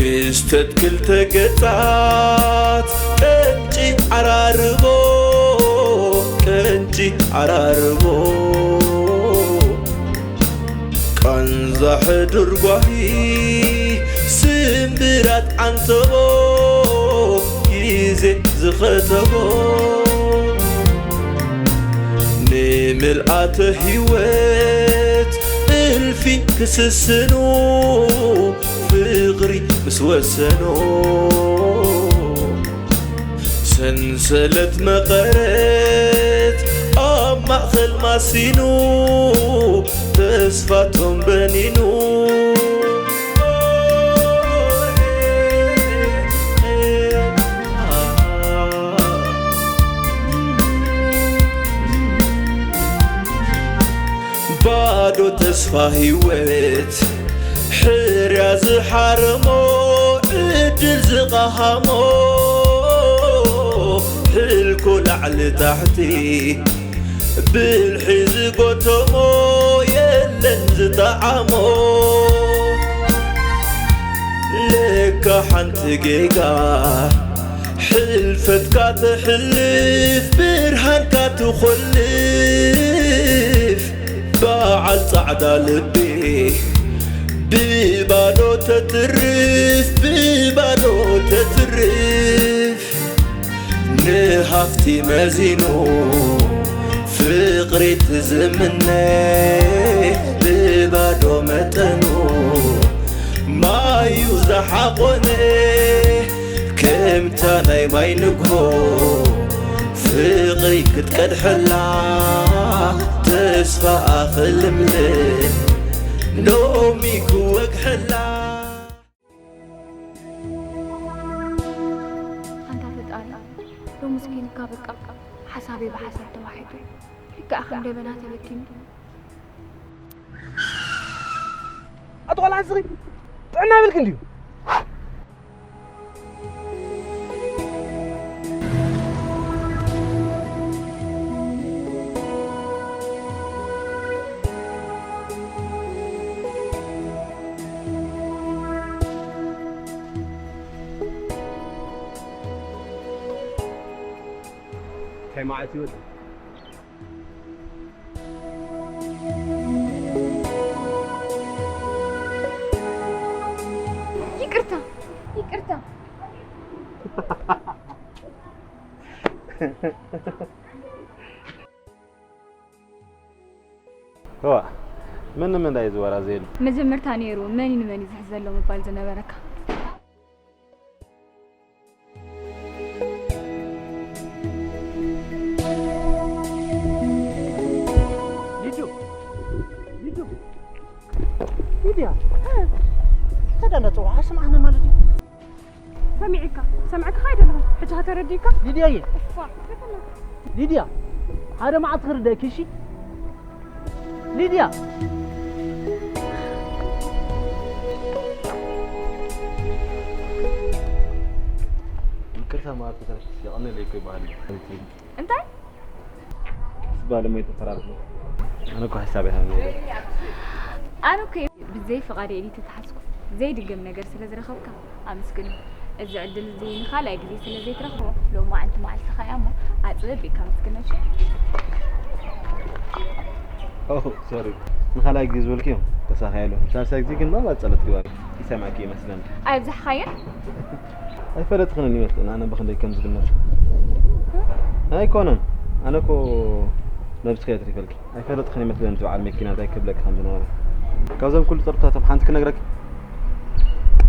ክስተት ክልተ ገጻት ቀንጪ ዓራርቦ፣ ቀንጪ ዓራርቦ። ቃንዛ ሕዱር ጓሂ፣ ስምብራት ዓንተቦ፣ ግዜ ዝኸተቦ። ንምልኣተ ህይወት እልፊ ክስስኑ፣ ፍቕሪ ምስ ወሰኑ። ሰንሰለት መቐረት ኣብ ማእከል ማሲኑ፣ ተስፋቶም በኒኑ። ባዶ ተስፋ ህይወት ሕርያ ዝሓረሞ፣ ዕድል ዝቐሃሞ፣ ሕልኮ ላዕሊ ታሕቲ ብልሒ ዝጎተሞ፣ የለን ዝጠዓሞ። ለካ ሓንቲ ጌጋ ሕልፈትካ ተሕልፍ፣ ብርሃንካ ትኾልፍ። በዓል ጻዕዳ ልቢ ብባዶ ተትርፍ፣ ብባዶ ተትርፍ። ንሃፍቲ መዚኑ ፍቕሪ ትዝምነ፣ ብባዶ መጠኑ ማዩ ዝሓቖነ። ከምታ ናይ ማይ ንግሆ ፍቕሪ ክትቀድሐላ፣ ተስፋኣ ክልምልም ሎሚ ክወግሐላ። ኣንታ ፈጣሪ፣ ሎምስ ኬንካ በቃ፣ ሓሳበይ ብሓሳብ ተዋሒጡ፣ ልክዕ ከም ደበና ተበቲኑ። ኣቶ ቆልዓ፣ ስኺ ጥዕና ይብልክ እንድዩ። እንታይ መዓት ይወጽእ? ይቅርታ፣ ይቅርታ። እዋ፣ መን ንመን ዳዩ ዝወራዘየሉ? መጀመርታ ነይሩ መን እዩ ንመን እዩ ዝሕዝ ዘሎ ምባል ዝነበረካ። ሊዱ፣ ሊዱ፣ ሊድያ፣ እንታይ ደኣ እንዳጸዋዕካ ስምዓኒ ማለት እዩ? ሰሚዕካ፣ ሰምዕካ ኣይደለኹን። ሕጂ ኸ ተረዲእካ? ሊድያየ፣ እፋ፣ ተፈለጥ። ሊድያ፣ ሓደ መዓልቲ ክርዳእኪ፣ እሺ? ሊድያ! ይቅርታ፣ መዓልቲ ተረፍስ የቐነለይ እኮ ይበሃል። እንታይ? ዝበሃል እሞ ይተፈራርቕ። ኣነ እኮ ሓሳብ ይሃብ ነይረ። ኣነ እኮ ብዘይ ፍቓደይ ድዩ ተተሓዝኩ? ዘይድገም ነገር ስለ ዝረኸብካ ኣመስግኖ። እዚ ዕድል እዚ ንኻልኣይ ግዜ ስለ ዘይትረኽቦ፣ ሎማዓንቲ መዓልትኻ እያ እሞ ኣጸቢቕካ ኣመስግኖ እሺ? ኦ፣ ሶሪ። ንኻልኣይ ግዜ ዝበልክዮ ተሳኺዕሉ። ሳልሳይ ግዜ ግን ባባ ጸሎት ግበሪ። ይሰምዓኪ ይመስለኒ። ኣይብዛሕካዮን? ኣይፈለጥክንን ይመስለኒ ኣነ ብኽንደይ ከም ዝግመት። ኣይኮነን። ኣነ እኮ ነብስኺ እያ ትሪፈልኪ። ኣይፈለጥክን ይመስለኒ እቲ በዓል መኪና እንታይ ክብለኪ ከም ዝነበረ። ካብዞም ኩሉ ጸርፍታቶም ሓንቲ ክነግረኪ።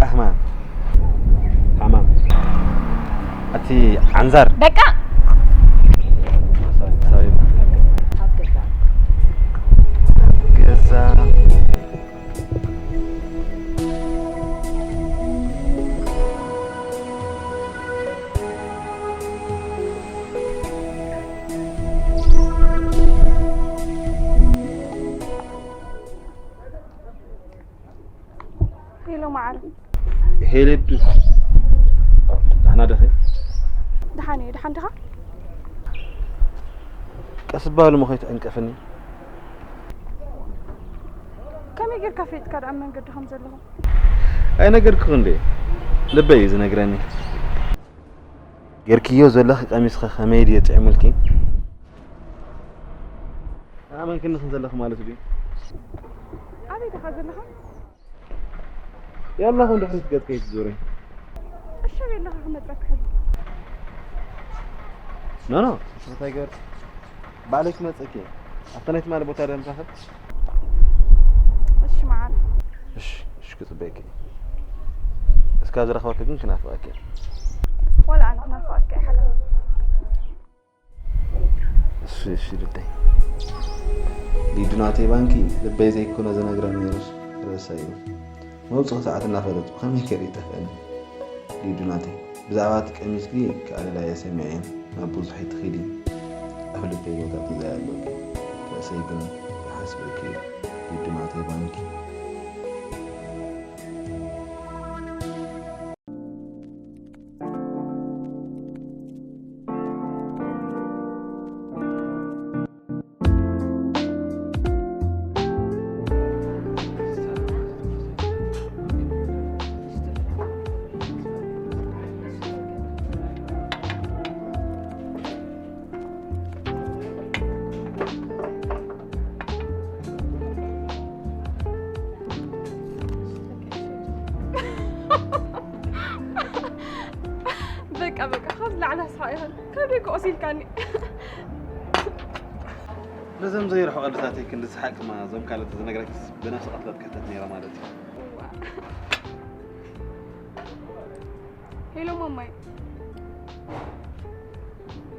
ቃህማ። ሓማም። ኣቲ ዓንዛር። በቃ። ሳቢ፣ ሳቢ። ኣብ ገዛ። ኣብ ገዛ። ሄሎ መዓር። ሄሌዱ፣ ደህና ደኸ? ደሓን እየ፣ ደሓን ዲኻ? ቀስ በል እሞ ከይትዕንቀፍኒ። ከመይ ጌርካ ፈሊጥካ ደኣ ኣብ መንገዲ ከም ዘለኹ? ኣይነገርክኽን ድየ? ልበይ እዩ ዝነግረኒ። ጌርክዮ ዘለኺ ቀሚስኸ ከመይ ድየ ጥዕሙልኪ? ኣመንክኒ ዘለኺ ማለት ድዩ? ኣበይ ኢኻ ዘለኻ? የለኹን፣ ድሕሪት ገጽ ከይትዙሪ። እሺ፣ ኣበይ ኣለኻ ክመጸካ? ኖ፣ ኖ፣ ንስኺ እንታይ ገበርኪ? ባዕለይ ክመጽእኪ እየ። ኣብታ ናይ ትማሊ ቦታ ዶ ንራኸብ? እሺ፣ መዓር። እሺ፣ እሺ፣ ክጽበየኪ እየ። እስካብ ዝረኽበኪ ግን ክናፍቐኪ እየ። ዋላ ኣነ ክናፍቐካ እየ፣ ሓላል። እሺ፣ እሺ፣ ልደይ። ሊዱ ናተይ ባንኪ ልበይ ዘይኮነ ዝነግረኒ ነይሩስ ረሳዩ። መውጽኢ ሰዓት እናፈለጥኩ ከመይ ገይረ ይጠፍአኒ? ሊዱ ናተይ፣ ብዛዕባ እቲ ቀሚስኪ ከኣልላ እየ ሰሚዐ። ናብ ብዙሕ ኣይትኺዲ። ኣብ ልበይ ቦታ ጥዛይ ኣለኪ። ርእሰይ ግን ይሓስበኪ እዩ። ሊዱ ናተይ ባንኪ። በቃ፣ በቃ፣ ካብ ዝለዓለ ስሓቕ ይኹን። ካብ ደገ ቆሲልካኒ። ነዞም ዘይርሑ ቀልድታተይ ክንዲ ዝሰሓቅክማ፣ እዞም ካልኦት ዝነግረክስ ብነፍሲ ቀትለት ክሕተት ነይረ ማለት እዩ። እዋ። ሄሎ ማማይ።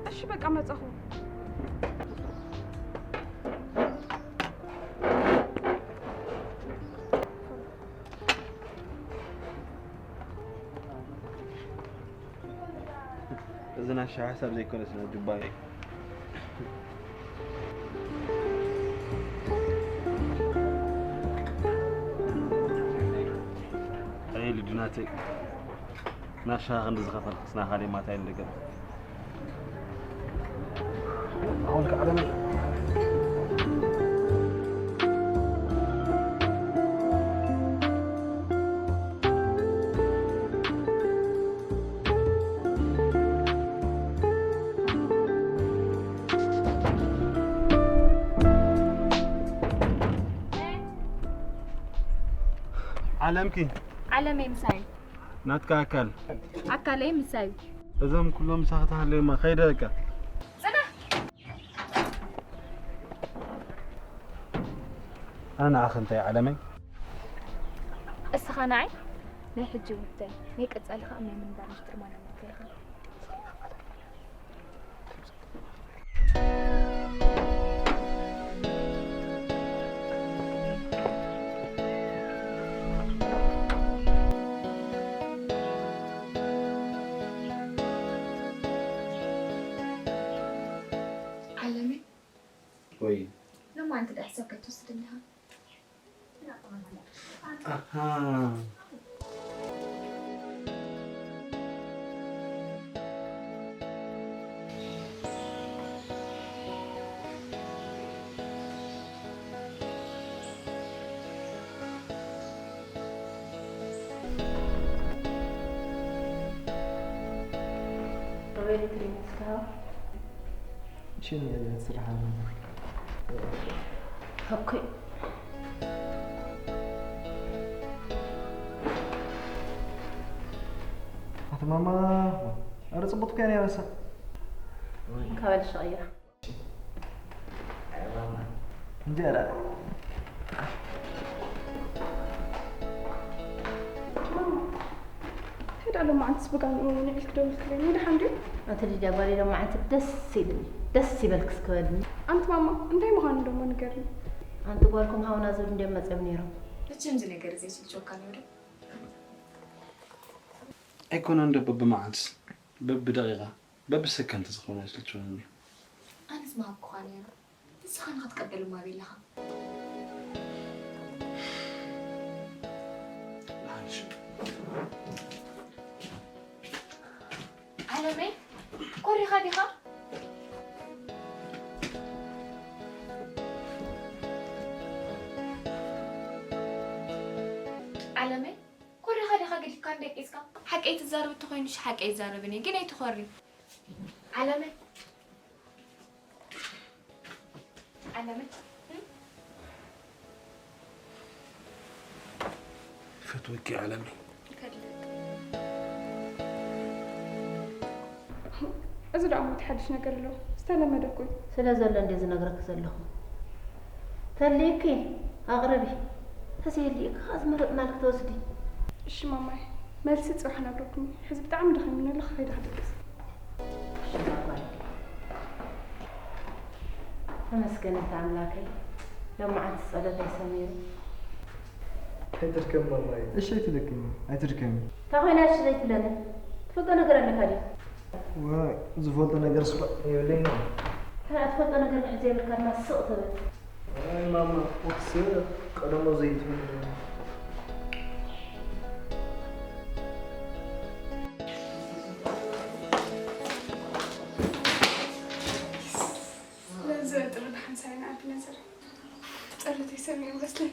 እሺ በቃ መጻኹ። እዚ ናይ ሻሂ ሓሳብ ዘይኮነስ ናይ ጁባ እዩ። ኣይ ልዱ ናተይ፣ ናሻ ክንዲ ዝኸፈልክስ ናኻ ሌማታ ይንደገም። ኣሁን ከዓለመይ። ዓለምኪ። ዓለመይ ምሳይ። ናትካ ኣካል። ኣካለይ ምሳይ። እዞም ኩሎም ምሳኺ ተሃልዮማ ከይደ በቃ። ጽናሕ! ኣነ ንዓኺ እንታይ ዓለመይ? እስኻ ንዓይ ናይ ሕጂ ውህብተይ፣ ናይ ቀጻሊ ኸኣ ናይ ምንባር ምስጢር ማንነትካ ኢኻ። ዓለመይ፣ ወይ። ሎማዓንቲ ዶ ሕሳብ ከይትወስድ ኣለኻ? ኣሃ። ኣበይ ትሪኒ እስካብ? ሽን እየ ዝስራሕ ኣለኹ። ኦኬ። ኣቲ ማማ፣ ኧረ ጽቡቅ እኮ እያ ነይራሳ። እንካ በል ሸቐያ። እንጀራ። እንታይ ደኣ ሎማዓንትስ ብጋንኡ ንዒልኪ ደው ኢልክለይ? ደሓን ድዩ? ኣቲ ሊድያ ጓለይ ሎማዓንቲ ደስ ኢሉኒ። ደስ ይበልኪ እስኪ በልኒ። ኣንቲ ማማ እንታይ ምዃኑ ደሞ ንገርኒ። ኣንቲ ጓልኩም ሃውና ዝብል እንድዮም መጺኦም ነይሮም። መቸም እዚ ነገር እዚ ኣይስልችወካን እዩ ዶ? ኣይኮነን ዶ በብመዓልትስ በብደቂቓ በብሰከንድ ተዝኸውን ኣይስልችወንን እዩ። ኣነስ ምሃብኩኻ ነይረ። ንስኻ ንኽትቀበል እሞ ኣበይ ኣለኻ? ደሓን ሽዑ። ዓለመይ፣ ኮሪኻ ዲኻ? ዓለመይ፣ ኮሪኻ ደቂስካ ሓቀይ ትዛረብ እንተኾይኑሽ ሓቀይ ይዛረብን እየ፣ ግን ኣይትኾሪ። ዓለመ፣ ዓለመ፣ ይፈትወኪ ዓለመ። ይፈትወኪ። እዚ ደኣ እሞ እቲ ሓድሽ ነገር ኣሎ። ዝተለመደ እኮ እዩ። ስለ ዘሎ እንደ ዝነግረኪ ዘለኹ። ተልይኪ ኣቕርቢ። ተዘየልይኪ ከኣ ዝመረጽናልኪ ትወስዲ። እሺ ማማይ፣ መልሲ ጽባሕ ነግረኩም። ሕዚ ብጣዕሚ ደኺሙኒ፣ ልኽኸይደ ክድቅስ። እሺ ማማይ። ተመስገን እቲ ኣምላከይ። ሎማዓንቲ ጸሎተይ ሰሚዑ። ኣይትድከሚ ማማይ። እሺ ኣይትደክሚ፣ ኣይትድከሚ። እንታይ ኮይና እሺ ዘይትብለኒ? ትፈልጦ ነገር ኣለካ ድዩ? ዋይ፣ ዝፈልጦ ነገር ስለ የብለይን። ሕና ትፈልጦ ነገር ድሕር ዘይብልካ ድማ ስቕ ትብል። ዋይ ማማ፣ ወክስ ቀደሞ ዘይትብል። ስለዚ ጥሪ ደሓን ሳይና ዓዲ ነዘር። ጸሎተይ ሰሚዑ መስለኒ።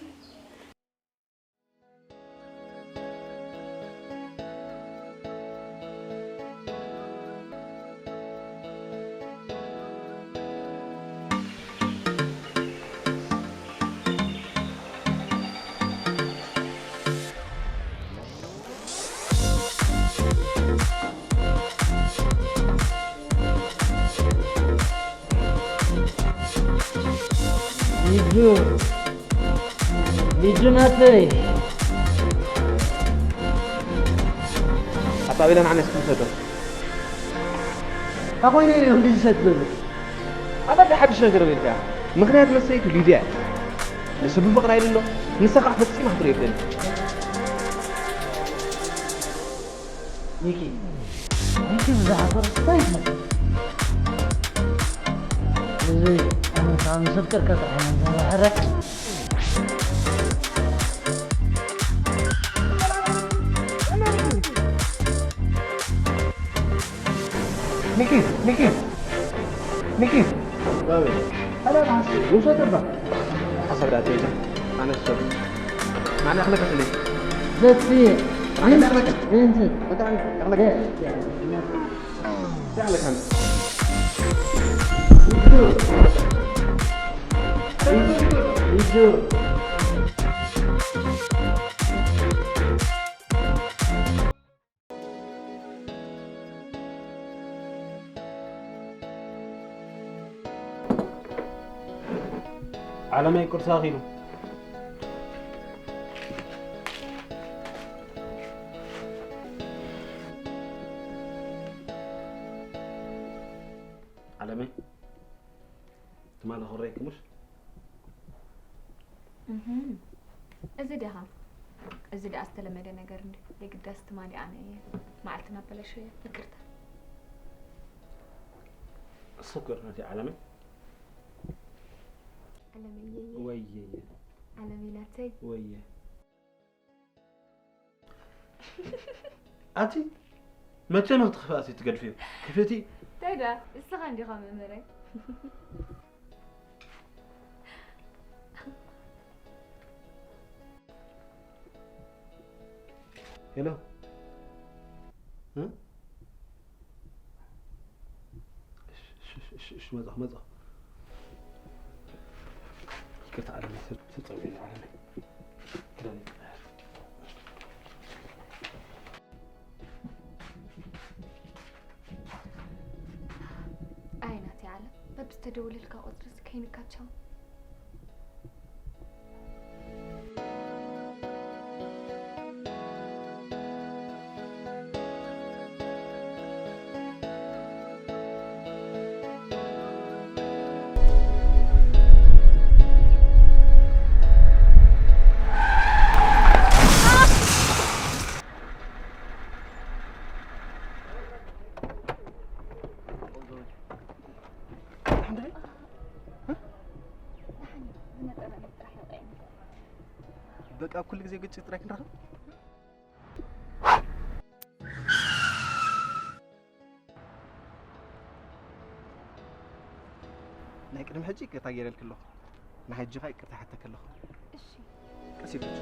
ሊዱ፣ ሊዱ ናተይ። ኣታ ቤላ ንዓና እስኪ ንሰዶ። ኣኾይነ ኢለ እንዲ ዝሰድ ዘሎ። ኣታ ሓድሽ ነገር ቤልካ። ምኽንያት መሰይቱ ሊድያ። ንሱ ብፍቕራ ኢሉ ኣሎ። ንሳ ከዓ ፈጺማ ክትሪኦ የብለን። ሚኪ፣ ሚኪ ብዛዕባ ፍቕሪ እንታይ ትመስል? እዚ ኣነ ካብ ምስ ኣፍቀርካ ጥራሕ እየ ዘማሕረክ። ሚኪ፣ ሚኪ፣ ሚኪ። ኣላ፣ ውሰድ እባ። ሓሳብ ዳኣ ተይዛ። ኣነ ሰብ። ማን ያኽለካ ስለ? ዘቲ። ኣነ ያኽለካ። እንትን። በጣም ያኽለካ። ያኽለካ። ዓለመይ ቁርሲ ኣኺሉ። ዓለመይ፣ ትማሊ ኮረይኪ ሙሽ? እህም። እዚ ዲኻ? እዚ ደኣ ዝተለመደ ነገር እንድዩ። የግዳስ ትማሊ ኣነ እየ መዓልትና ኣበላሽየ። ይቅርታ። ሰኮር ናተይ ዓለመይ። ዓለመየየ። ወየየ። ዓለመይ ናተይ። ወየ። ኣቲ መቸም ክትኽፍኣሲ ትገድፍዮ። ክፍእቲ። እንታይ ደኣ? እስኻ እንዲኻ መምህረይ። ሄሎ። እ? እሺ፣ እሺ፣ እሺ፣ እሺ፣ መጻኹ፣ መጻኹ። ይቅርታ፣ ዓለመይ፣ ተጸውዒኒ፣ ዓለመይ። ክዳን ይቀየር። ኣይ ናተይ ዓለም፣ በብዝተደወለልካ ቁጽሪ ከይንካቸው። በቃ ኩሉ ግዜ ግጭት ጥራይ ክንረኽብ። ናይ ቅድሚ ሕጂ ይቅርታ ገይረልኪ ኣለኹ። ንሓጂ ኸኣ ይቅርታ ይሓተኪ ኣለኹ። እሺ። ቀስ ኢልኪ።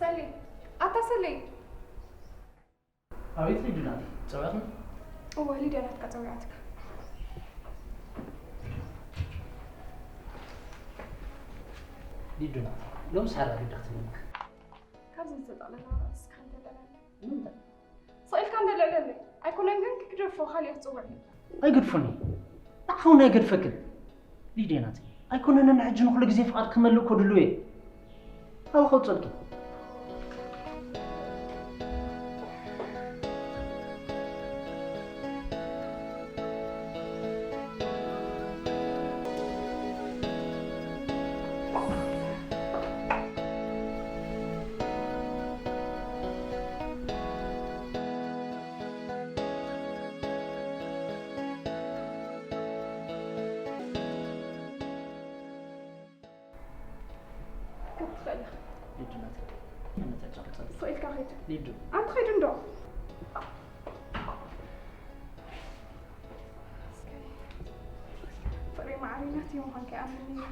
ሰሌ፣ ኣታ ሰሌ። ኣቤት ሊዱ ናተይ፣ ጸዊዕኽኒ? እወ፣ ሊድያ ናትካ ጸዊዓትካ። ሊዱ ናተይ፣ ሎምስ ሓራ ግዳ ክትብለኒ። ካብዚ ዝተጠቕለለ እስካ እንተለለኒ። ንምንታይ? ስቕ ኢልካ እንደ ልዕለለይ። ኣይኮነን ግን ክግደፎ፣ ካልእ ክትጽውዕ እዩ። ኣይገድፎን እዩ። ንዓኻ እውን ኣይገድፈክን። ሊድያ ናተይ፣ ኣይኮነንን ሕጂ ንኹሉ ግዜ ፍቓድ ክመልእ እኮ ድሉው እየ። ኣበይ ከውጽልኪ? ክትኽእል ኢኻ። ሊዱ ናተይ፣ ነታ ጨርቂ ጸርቂ። ስቕ ኢልካ ኸይድ። ሊዱ። ኣንተ ኸይድ እንዶ። እስከ ፍቕሪ ማዕረይ ናተይ ምዃንካ ይኣምን እየ።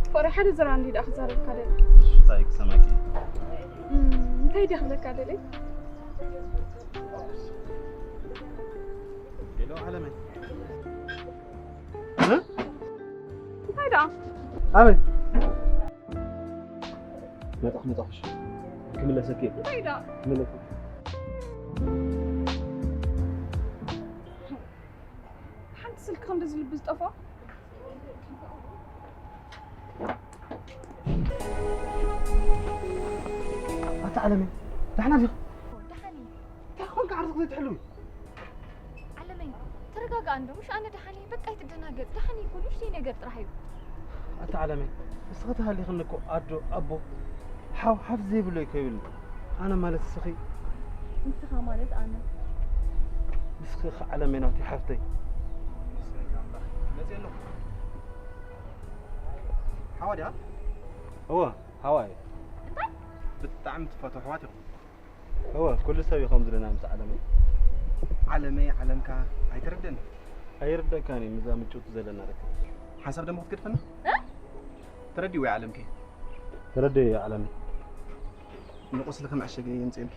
ፍቕሪ፣ ሓደ ዘረባ እንድዩ ደኣ ክዛረበካ ደልየ። እሺ፣ እንታይ ክሰማዕኪ? እም፣ እንታይ ድየ ክብለካ ደልየ? ሄሎ፣ ዓለመይ። እ? እንታይ ደኣ? ኣበይ? መጣኹ፣ መጣኹ፣ እሺ። ክምለሰኪ እየ። እንታይ ደኣ? ክምለሰኪ። ሓንቲ ስልኪ ክንድዚ ልቢ ዝጠፍኦ? ኣታ ዓለመይ፣ ደሓና ዲኺ? ደሓን እየ። እንታይ ኮንካ ዓርዚ ዘይትሕልዊ? ዓለመይ፣ ተረጋጋእ እንዶ፣ ምሽ ኣነ ደሓን እየ። በቃ ኣይትደናገጽ። ደሓን እየ እኮ፣ ንእሽተይ ነገር ጥራሕ እዩ። ኣታ ዓለመይ፣ ንስኺ ተሃሊኽኒ እኮ ኣዶ፣ ኣቦ፣ ሓው፣ ሓፍቲ ዘይብለይ እኮ ይብልኒ። ኣነ ማለት ንስኺ። ንስኻ ማለት ኣነ። ንስኺ ኸዓ ዓለመይ ናተይ ሓፍተይ። መጽእ ኣለኹ። ሓዋ ድያ? እወ፣ ሓዋ እየ። እንታይ? ብጣዕሚ ትፈትሑ ኣሕዋት ኢኹም። እወ፣ ኩሉ ሰብ እዩ ከምኡ ዝብለና ምስ ዓለመይ። ዓለመይ፣ ዓለምካ ኣይተረደኒ። ኣይርደካን እዩ፣ ምስዛ ምጭውቲ ዘለና ርክብ። ሓንሳብ ደሞ ክትገድፈና? እ? ተረዲእዎ እዩ ዓለምከ? ተረዲኤዮ ዓለመይ። ንቁስልኺ መዐሸጊ የምፅኤልኪ።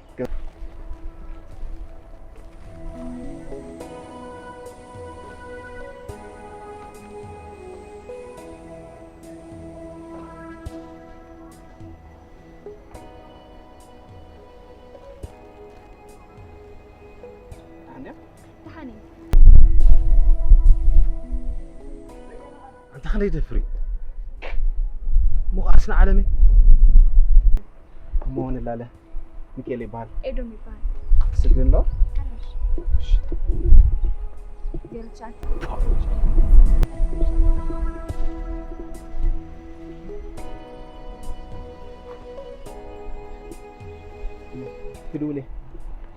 ደሓን ድያ? ደሓን እየ። ኣንታ ክንደይ ደፍሪ? እሞ ከኣ ስነ ዓለመይ? እሞ ንላለ? ሚካኤል ይበሃል። ኤዶም ይበሃል። ስልኪ ኣሎ? ኣሎሽ። እሺ። ዜሮ ትሽዓተ። ክድውል እየ።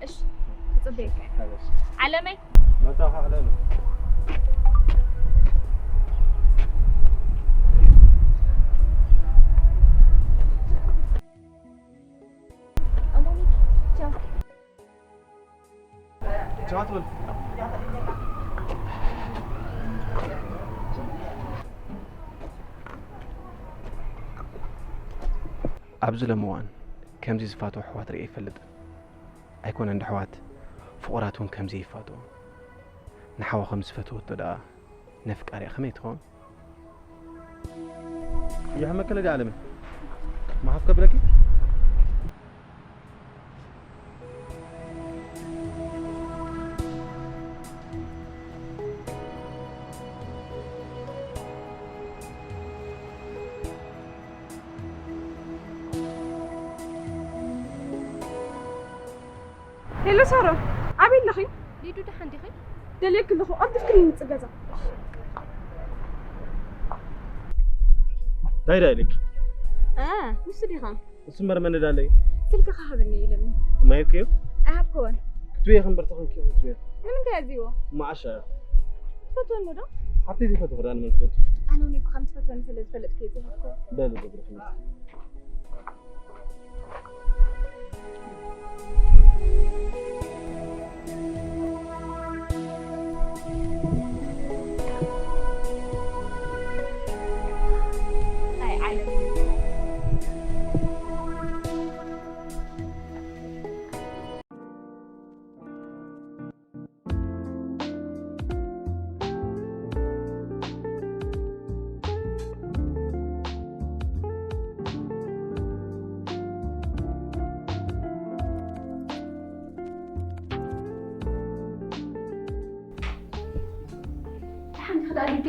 እሺ፣ ክጽበየካ እየ። ሓጎስ። ዓለመይ። መጻኻ ዓለመይ። ኣሞኒ፣ ቻው። ቻው ትብል። ኣብዚ ሎሚ እዋን ከምዚ ዝፋትዎ ኣሕዋት ርእየ ኣይፈልጥን። ኣይኮነን ዶ ኣሕዋት፣ ፍቑራት እውን ከምዚ ይፋትዎ። ንሓዋ ከም ዝፈተወቶ ደኣ ነፍቃሪኣ ከመይ ትኸውን? ይሕመኪ ለጋ ዓለመይ። መሓፍ ከብለኪ? ሄሎ ሳሮን፣ ኣበይ ኣለኺ? ሊዱ፣ ደሓን ዲኺ? ደልየኪ ኣለኹ፣ ቀልጢፍክኒ ምጽእ ገዛ። እንታይ ደኣ ኢልኪ? እ፣ ንሱ ዲኻ? እሱ መርመን ዳለይ። ስልክኻ ሃበኒ ኢለኒ። ማይክዮ? ኣይሃብክዎን። ክትብየ ከም በርትኽን ክትብየ። ንምንታይ ኣዚዎ? መዓሻ። ትፈትወኒ ዶ? ሓብተይ ዘይፈትዎ ክዳን መን ትፈቱ? ኣነ እውን እኮ ከም ትፈትወኒ ስለ ዝፈለጥኩ እየ ዝሃብክዎ። በል፣ ጸጉርኺ። ኣይ ዓለም። ደሓን ዲኺ ደኣ ሊዲ?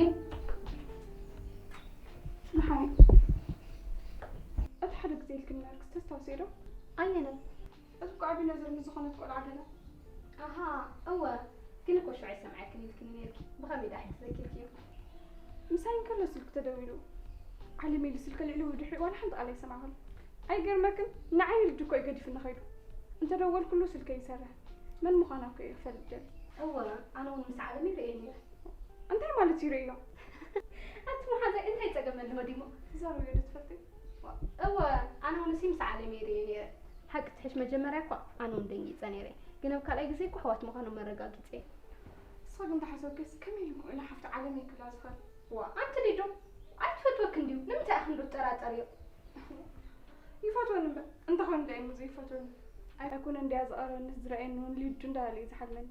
ደሓን እየ። እቲ ሓደ ግዜ ኢልክኒ ነርክስ ተስታውስዮ ዶ? ኣየናይ? እቲ እኮ ዓቢ ነዘር ምስ ዝኾነት ቆልዓ ገለ። ኣሃ፣ እወ። ግን እኮ ሽዑ ኣይሰምዓክን ኢልክኒ ነርኪ። ብኸመይ ደኣ ሕጂ ተዘኪርክዮ? ምሳይ እንከሎ ስልኪ ተደዊሉ። ዓለም ኢሉ ስልኪ ኣልዒሉ ብድሕሪኡ ዋላ ሓንቲ ቃል ኣይሰማዕኩን። ኣይገርመክን? ንዓይ ንልዲ እኮ እዩ ገዲፉኒ ኸይዱ። እንተደወልኩሉ ስልከይ ይሰርሕ። መን ምዃና እኮ እየ ክፈልጥ ደልየ። እወ፣ ኣነ እውን ምስ ዓለም ይርእዮ ነይረ። እንታይ ማለት እዩ ርእዮ? ኣቲ መሓዛይ እንታይ ጸገም ኣለዎ ዲሞ? ትዛረብዮ ዶ ትፈልጢ? እወ፣ ኣነ እውን ሲ ምስ ዓለም ይርእዮ ነይረ። ሓቂ ትሕሽ መጀመርያ እኳ ኣነ እውን ደንጊጸ ነይረ። ግን ኣብ ካልኣይ ግዜ እኮ ኣሕዋት ምዃኖም ኣረጋጊጸ። ንስኻ ግን ተሓሰብክስ ከመይ ኢሉ እሞ ኢላ ሓፍቱ ዓለመይ ክብላ ዝኽእል? ዋ፣ ኣንቲ ሊዱ፣ ኣይትፈትወክን ድዩ? ንምንታይ ኢኽን ዶ ትጠራጠርዮ? ይፈትወኒ እምበር፣ እንተኾይኑ እንታይ እሞ ዘይፈትወኒ? ኣይኮነን ድያ ዝቐረበኒ ዝረኣየኒ እውን ሊዱ እንዳበለ እዩ ዝሓልመኒ።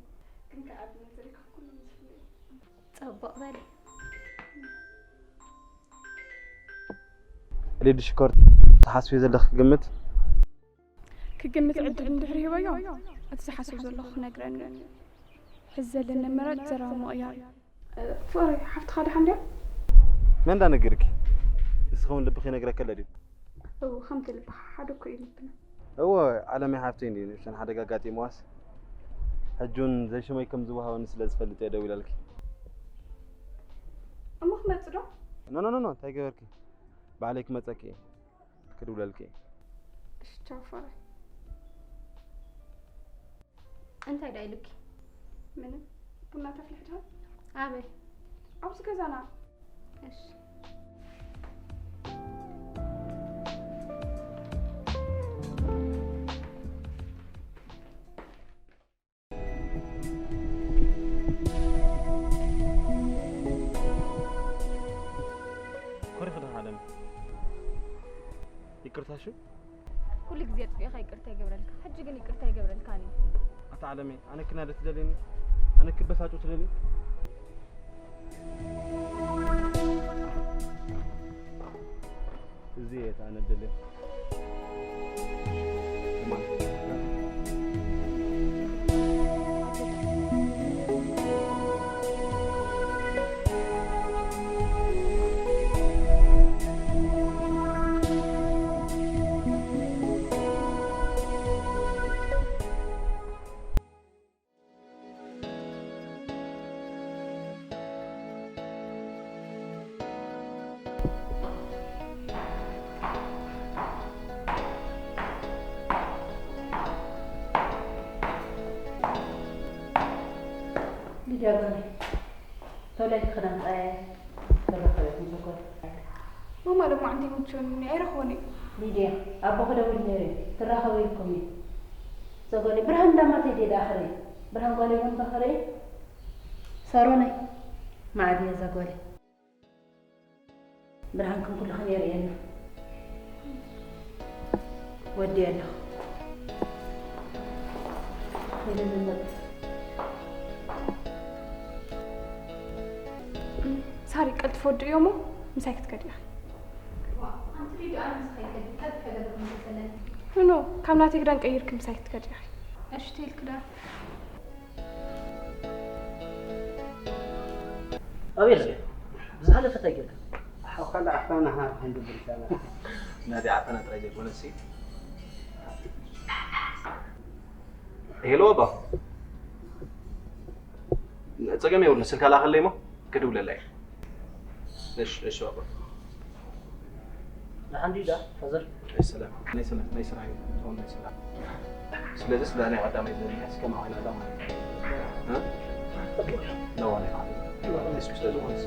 ግን ከኣ ብነዘር ኢኻ ኩሉ ዝፍለዮ። ጽቡቕ በሊ። ሊዱ ሽኮር፣ ትሓስብዮ ዘለኺ ክግምት? ክግምት ዕድል እንድሕር ሂበዮ፣ እቲ ዝሓስብ ዘለኹ ክነግረኒ እዩ። ሕዚ ዘለኒ ኣማራጭ ዘረባ ምቕያር እዩ። እ፣ ፍቕረይ፣ ሓፍትኻ ደሓን ድያ? መን እንዳነገርኪ? ንስኺ እውን ልብኺ ይነግረኪ ኣሎ ድዩ? እው፣ ከምቲ ልብኻ ሓደ እኮ እዩ ልብና። እወ፣ ዓለመይ ሓፍተይ እንድዩ ንእሽተን ሓደጋ ኣጋጢምዋስ። ሕጂ እውን ዘይሽመይ ከም ዝወሃበኒ ስለ ዝፈልጥ እየ ደዊለልኪ። እሞ ክመጽእ ዶ? ኖ፣ ኖ፣ ኖ፣ ኖ፣ እንታይ ገበርኪ? ባዕለይ ክመጸኪ እየ። ክድውለልኪ እየ። እሺ፣ ቻው ፍቕረይ። እንታይ ደኣ ኢሉኪ? ምንም። ቡና ተፍልሒ ዲኺ? ኣበይ? ኣብዚ ገዛና። እሺ። ኮሪኺ ዲኺ ዓለም? ይቅርታ እሺ። ኩሉ ግዜ ኣጥፊእኻ ይቅርታ ይገብረልካ፣ ሕጂ ግን ይቅርታ ይገብረልካን እዩ። ኣታ ዓለመይ፣ ኣነ ክናደድ ትደልየኒ? ኣነ ክበሳጮ ትደልዩ? እዚ እየ ኣነ ደልየ። ሊድያ ጓለይ፣ ቶሎ ኢልኪ ክዳን ቀያይሪ፣ ክራኸበኩም ዘኮር። ማማ፣ ሎማዓንቲ ኣይምችወንን፣ ኣይረኽቦን እየ። ሊድያ፣ ኣቦኺ ደዊሉ ነይሩ እዩ፣ ክራኸቡ ኢልኩም እዩ። ዘጎሊ፣ ብርሃን እንዳማተይ ድየ ደኣ ክርኢ? ብርሃን ጓለይ እውን ዶ ክርኢ? ሳሮነይ፣ መዓት እየ ዘጎሊ። ብርሃንክን ኩልኽን የርእየና። ወዲ ኣለኹ። ወደ ዘመድ። ሳሪ፣ ቀልጥፎ ወዲ እዮሞ ምሳይ ክትከዲ ኢኺ። ዋ፣ ኣንቲ ሊዱ፣ ኣነ ምሳይ ከዲ፣ ቀጥ ከገርኩም ዘለኒ። ኖ፣ ካብ ናተይ ክዳን ቀይርኪ ምሳይ ክትከዲ ኢኺ። እሺ፣ ተይልክ ዳ። ኣቤል፣ ብዝሓለፈ እንታይ ጌርካ? ሓውካ ደኣ ዓፋና ሃ ክንድብል ሰላ። ናተይ ዓፋና ጥራይ ዘይኮነሲ። ሄሎ፣ ኣባ። ጸገም የብሉን፣ ስልካ ላኸለይ እሞ ክድውለላ እየ። እሺ፣ እሺ፣ ኣባ። ደሓን ድዩ ዳ ፋዘር? ናይ ሰላም፣ ናይ ሰላም፣ ናይ ስራሕ እዩ። ዝኾነ ናይ ስራሕ። ስለዚ ስለ ናይ ቀዳማይ ዝብል እስከ ማዕኸና እዛ ማለት እዩ። እ? ለዋ ናይ ማለት እዩ። ስለ ዝኾነስ።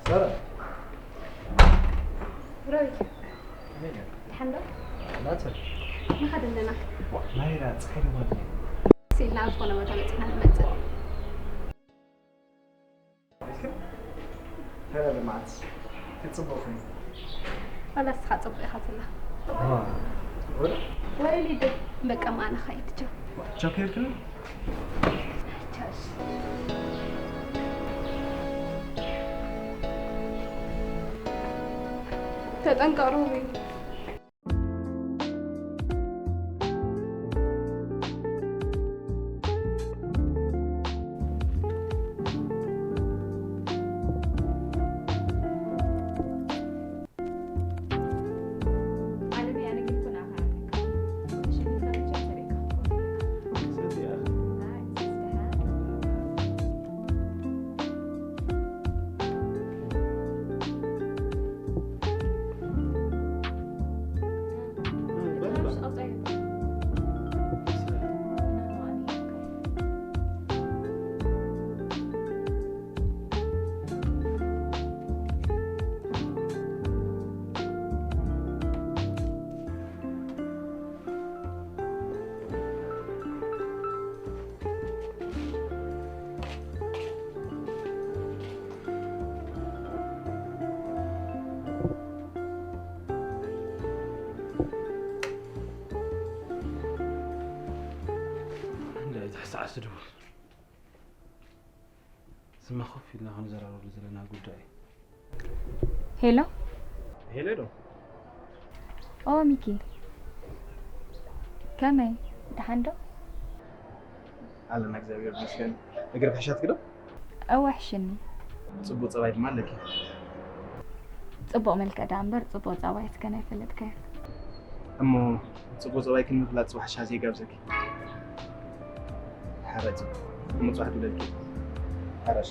ሰላም። ሮይ። ከመይ ገይርካ? ደሓን ዶ? ናተ። ንኸድ ኣለና። ዋ፣ ናይራ ፀሓይ ድማ ድየ? ስኢልና ኣብ ዝኾነ ቦታ በፂሕና ንመፅእ። ኢልክን? እንታይ በለ መዓት? ክትፅቡቕ ኮይኑ። ዋላ ንስኻ ፅቡቕ ኢኻ ትብላ። ዋ፣ ወላ? ወይ ሊዱ፣ በቃ፣ ኣነ ኸይድ፣ ቻው። ቻው ከይድክን? ቻው፣ እሺ። ተጠንቀቕ ሮቢ። ስማ ኮፍ ኢልና ክንዘራረበሉ ዘለና ጉዳይ እዩ። ሄሎ። ሄሎ ዶ? ኦ፣ ሚኪ። ከመይ? ደሓን ዶ? ኣለና፣ እግዚኣብሔር ይመስገን። እግሪ ሕሸትኪ ዶ? እወ፣ ሕሽኒ። ጽቡቕ ጸባይ ድማ ኣለኪ። ጽቡቕ መልክዕ ደኣ እምበር፣ ጽቡቕ ጸባይ እስከ ናይ ፈለጥካዮ። እሞ ጽቡቕ ጸባይ ክንምፍላጥ ጽባሕ ሻሂ ይጋብዘኪ። ሓራጅ ምጽዋዕ ትብለልኪ። ሓራጅ።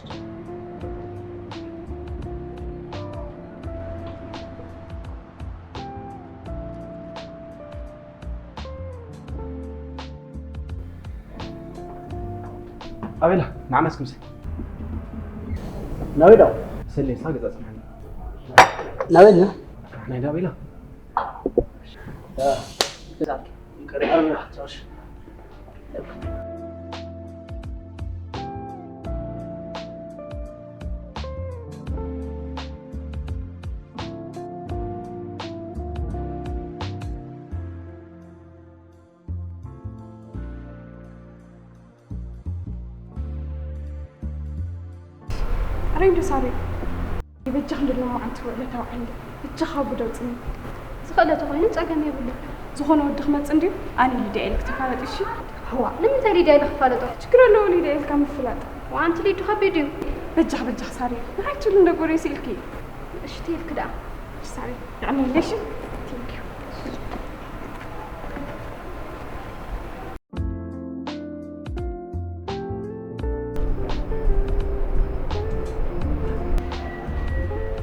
ኣቤላ፣ ንዓና እስኪ ምሳይ። ናበይ ዶ? ሰሌ፣ ሳብ ገዛ ጽንሓኒ። ናበይ ዶ? ናይ ዳቤላ። ኣረ እንዶ ሳሪ፣ ይበጃ ክንዲ ሎማዓንቲ ውዕለታዊ ዓንዲ፣ ብቻኻ ጉደው ጽምም። ዝኽእለ ተኾይኑ ጸገም የብሉን። ዝኾነ ወዲ ክመጽእ እንድዩ፣ ኣነ ሊድያ ኢለ ክተፋለጥ፣ እሺ? ህዋ፣ ንምንታይ ሊድያ ኢለ ክፋለጦ? ችግር ኣለዎ ሊድያ ኢልካ ምፍላጥ። ዋንቲ ሊዱ ከቢድ እዩ። በጃኽ፣ በጃኽ ሳሪ፣ ንዓይ ትብሊ እንደ ጎረይ ስኢልኪ። እሺ፣ ትይልኪ ደኣ። እሺ ሳሪ፣ ንዕመለይ፣ እሺ? Thank you።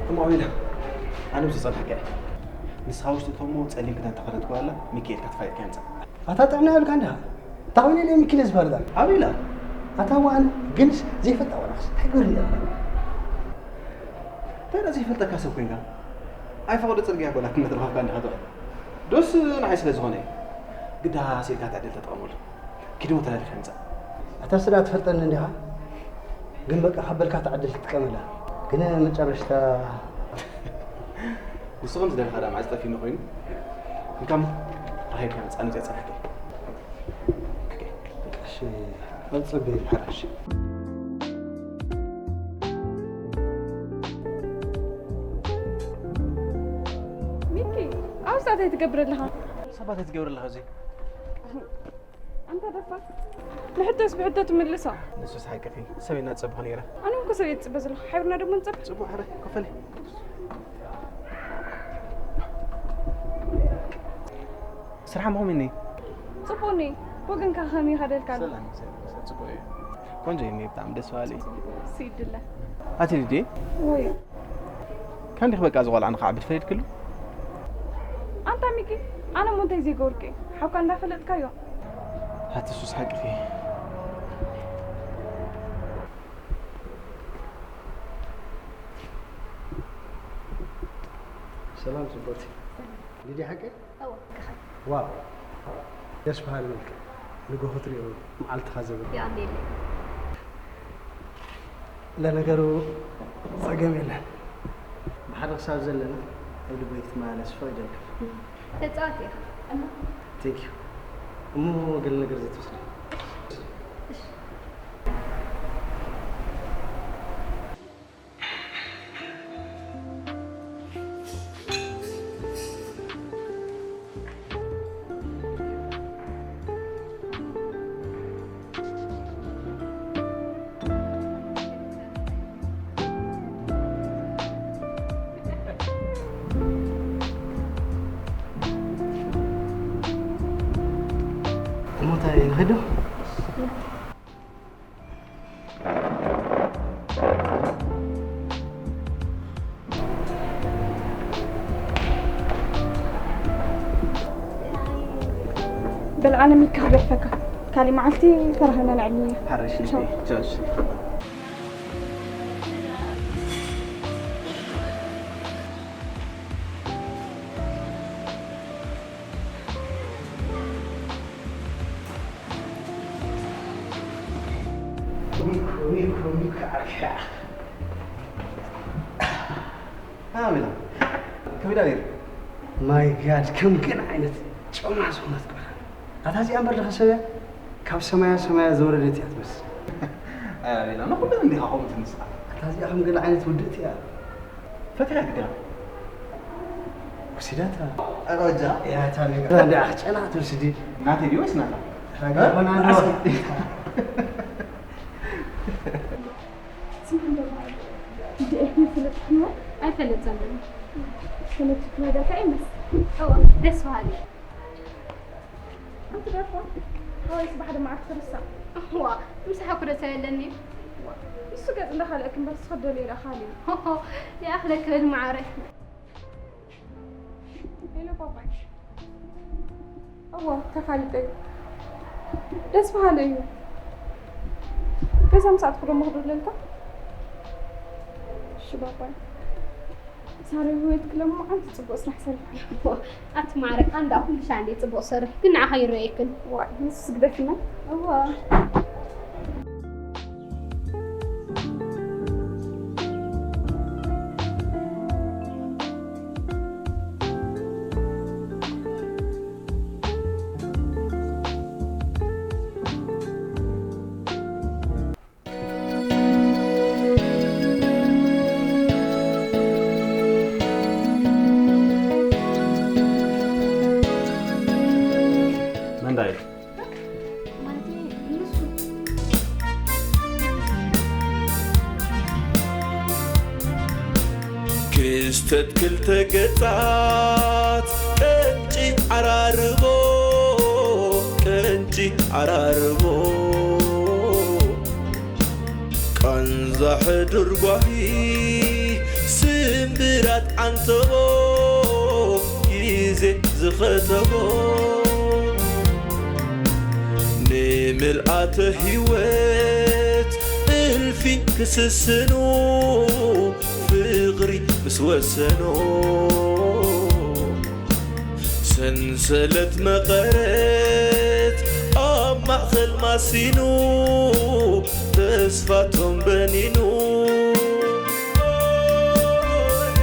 እሞ ኣቤላ፣ ኣነ ምስ ዝጸንሐካ እየ። ንስኻ ውሽጢ እቶሞ ጸሊም ክዳን ተኸደት ጓላ ሚኪኤልካ ተፋሊጥካ ይምጻእ። ኣታ ጥዕና የብልካ እንዲኻ። እንታይ ኮይኑ ኢለ ሚኪ ነዚ ፋልጣ? ኣበይ ኢላ? ኣታ ዋን ግንስ ዘይፈልጣ ዋላስ እንታይ ገይሩ ኢለ? እንታይ ደኣ ዘይፈልጠካ ሰብ ኮይንካ? ኣይፈቐዶ ጽርግያ ጓላ ክትመት ረኸብካ እንዲኻ ትውዕል። ዶስ ንዓይ ስለ ዝኾነ እዩ። ግዳ ስኢልካ ትዕድል ተጠቐመሉ። ኪድ እሞ ተላሊኻ ይምጻእ። ኣታ ስዳ ትፈልጠኒ እንዲኻ? ግን በቃ ካብ በልካ ትዕድል ትጥቀመላ። ግን መጨረሽታ ንሱ ከም ዝደለኻ ደኣ መዓዝ ጠፊእኒ ኮይኑ? እንካሞ ረኺብካ ምጻእ፣ ንዚኣ ጸናሕኪ። እሺ፣ ኣብ ጽበይ ይሓርሽ። ሚኪ፣ ኣብ ሰዓት ኣይትገብር ኣለኻ። ሰባት ኣይትገብር ኣለኻ እዚ። ኣንታ ደፋር፣ ንሕቶስ ብሕቶ ትምልሶ። ንሱስ ሓቅኺ፣ ሰብ ኢና ንጸብኾ ነይረ። ኣነ እኮ ሰብ እየ ዝጽበ ዘለኹ። ሓቢርና ደሞ ንጸብሕ። ጽቡቕ፣ ሕረ፣ ኮፈለይ። ስራሕ መኾም እኒ? ጽቡቕ እኒ። ወገንካ ከመይ ይኸደልካ ኣሎ? ሰላም፣ ሰላም፣ ሰላም፣ ጽቡቕ እዩ። ቆንጆ እኒ፣ ብጣዕሚ ደስ በሃሊ። ስይድለ። ኣቲ ሊድየ? ወይ። ከንዲኽ በቃ እዚ ቆልዓ ንኽዓቢ ትፈሪድክሉ? ኣንታ ሚኪ፣ ኣነ እሞ እንታይ ዘይገበርኩ እየ? ሓውካ እንዳፈለጥካዮ። ኣቲ ሱስ ሓቅኺ። ሰላም ጽቡቕቲ። ሊድያ ሓቂ? እወ፣ ከኸ። ዋው፣ ደስ በሃሊ መልክዕ። ንጎሆ ትሪኦ መዓልትኻ ዘብል። የቐንየለይ። ለነገሩ ጸገም የለን። ብሓደ ክሳብ ዘለና ኣብ ልበይ ክትመላለስ ፈቒደልካ። ተጻዋቲ ኢኻ። እሞ? Thank you። እሞ ገለ ነገር ዘይትወስዲ? እሺ። እሞ እንታይ ንኸይድ ዶ? በል ኣነ ሚኪ ክገድፈካ። ካሊእ መዓልቲ ተራኺብና ነዕልል ኢና። ሓራሽ ቻው። ቻው። ሚኮ፣ ሚኮ፣ ሚኮ፣ ኣርካ። ኣሜላ፣ ከመይ ደኣ ነይሩ? My God፣ ከም ገለ ዓይነት ጨማ ዝኾነት ጓል። ኣታ እዚኣ እምበር ድኻ ሰብ እያ? ካብ ሰማያ ሰማያ ዝወረደት እያ ትመስል። ኣይ ኣሜላ፣ ንኹለን እንዲኻ ከምኡ ትምስላ። ኣታ እዚኣ ከም ገለ ዓይነት ውድእቲ እያ። ፈቲሓ ግዳ። ወሲዳታ። ኣሮጃ። እያ፣ እታ ነገር። እንዳ ኣኽጨና ትወስዲ። ናተይ ድዩ ወይስ ናታ? ራጋ እ? ኾና ኣለዋ። ኣስሚ። ስምዒት ደማ። እንደ ኤርሚ ፍለጥ ነው? ኣይፈለጥን። ፈለጥኩ ነገር ከኣ ይመስል። እወ፣ ደስ በሃሊ። ኣንቲ ደርፋ፣ ሓወይስ ብሓደ መዓልቲ ትርሳዕ? ዋ፣ ምሳሕ እኮ ደስ ኣይብለኒ። ዋ፣ ንሱ ገጽ እንዳኻልአክ እምበር፣ ንስኺ ደልዮ ኢላ ካልእ። ሆሆ፣ ይኣኽለኪ በል መዓረይ። ሄሎ ባባይ። እወ፣ ተፋሊጠ እዩ። ደስ በሃሊ እዩ። ገዛ ምስ ኣትኹ ደሞ ክድውለልካ? እሺ ባባይ። ሳሪ ህይወት ክለምዓንቲ ጽቡቕ ስራሕ ሰሪሕኩም። ኣቲ ማዕረ ኣንዳ ኩሉ ሻዕ እንዴ ጽቡቕ ሰርሕ ግን ንዓኻ ይረኣየክን። ዋይ ንሱስ ግደፍና። እዋ። መን ዳዩ? ማለተይ፣ ንሱ። ክስተት ክልተ ገጻት ቀንጪ ዓራርቦ፣ ቀንጪ ዓራርቦ። ቃንዛ ሕዱር ጓሂ ስምብራ ዓንተቦ ግዜ ዝኸተቦ ንምልኣተ ህይወት እልፊ ክስስኑ ፍቕሪ ምስ ወሰኖ ሰንሰለት መቐረት ኣብ ማእኸል ማሲኑ ተስፋቶም በኒኑ